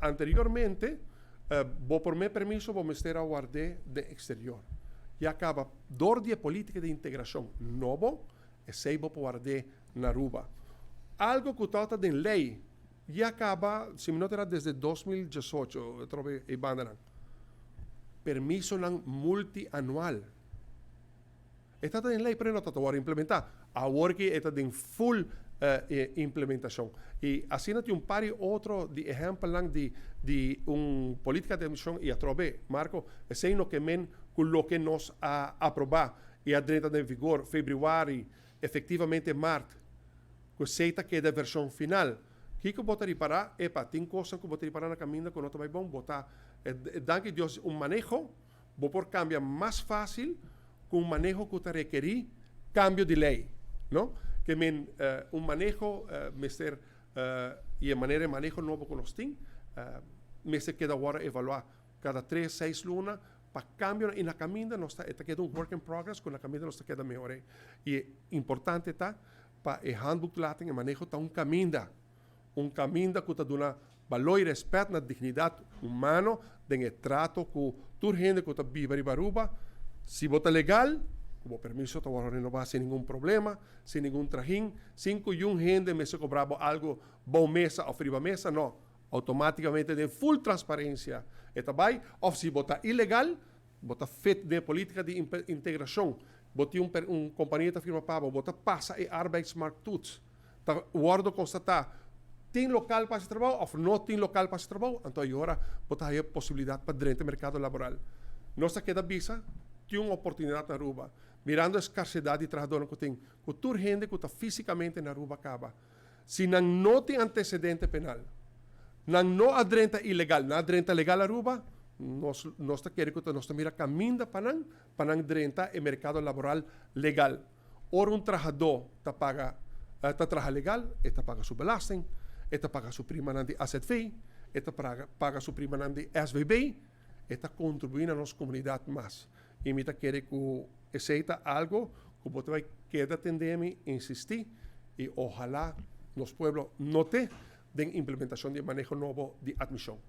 Anteriormente, bo promé permiso bo mester a ward'é den eksterior. Ya kaba dor di e polítika di integrashon nobo, esei bo por ward'é na Aruba. Algo ku tabata den lei ya kaba, si mi no ta era desde 2018, atrobe e bandanan. Permisonan multianual. E ta den lei, pero no ta wòrdu implementá. Awor ku e ta den full implementashon. I asina tin un par di otro di ehèmpelnan di un polítika di admishon i atrobe, Marco, esei no ke men ku loke nos a aprobá i a drenta den vigor febrüari, efektivamente mart, ku esei ta keda vershon final. Kiko bo ta ripará? Epa, tin kosnan ku bo ta ripará na kaminda ku no ta bai bon. Bo ta, danki Dios, un maneho bo por kambia mas fásil ku un maneho ku ta rekerí kambio di lei, no? Ke men un maneho mester, i e manera e maneho nobo ku nos tin, mester keda wòrdu evaluá kada 3, 6 luna pa kambio i na kaminda nos ta, e ta keda un work in progress ku na kaminda nos ta keda mehor'é. I importante ta pa e handboek toelating, e maneho ta un kaminda ku ta duna balor i rèspèt na dignidat humano den e trato ku tur hende ku ta biba riba Aruba. Si bo ta legal, ku bo permiso ta wòrdu renobá sin ningun problema, sin ningun trahin, sin ku un hende mester kobra bo algu bou mesa òf riba mesa, no. Outomátikamente den full transparensia e ta bai, òf si bo ta ilegal, bo ta fit den polítika di integrashon, bo tin un kompania ta firma pa bo, bo ta pasa e arbeidsmarkttoets, ta wòrdu konstatá, tin lokal pa hasi trabou òf no tin lokal pa hasi trabou, anto ayora bo ta haya posibilidat pa drenta merkado laboral. Nos ta keda bisa, tin un oportunidat na Aruba, mirando e skarsedat di trahadónan ku tin, ku tur hende ku ta físikamente na Aruba kaba, si nan no tin antesedente penal, nan no a drenta ilegal, nan a drenta legal Aruba, nos ta kere ku nos ta mira kaminda pa nan drenta e merkado laboral legal. Ora un trahadó ta paga, ta traha legal, e ta paga su belasting, e ta paga su primanan di AZV, e ta paga su primanan di SVB, e ta kontribuí na nos komunidat mas. I mi ta kere ku esei ta algu ku bo ta bai keda tende mi insistí i ohalá nos pueblo note den implementashon di maneho nobo di admishon.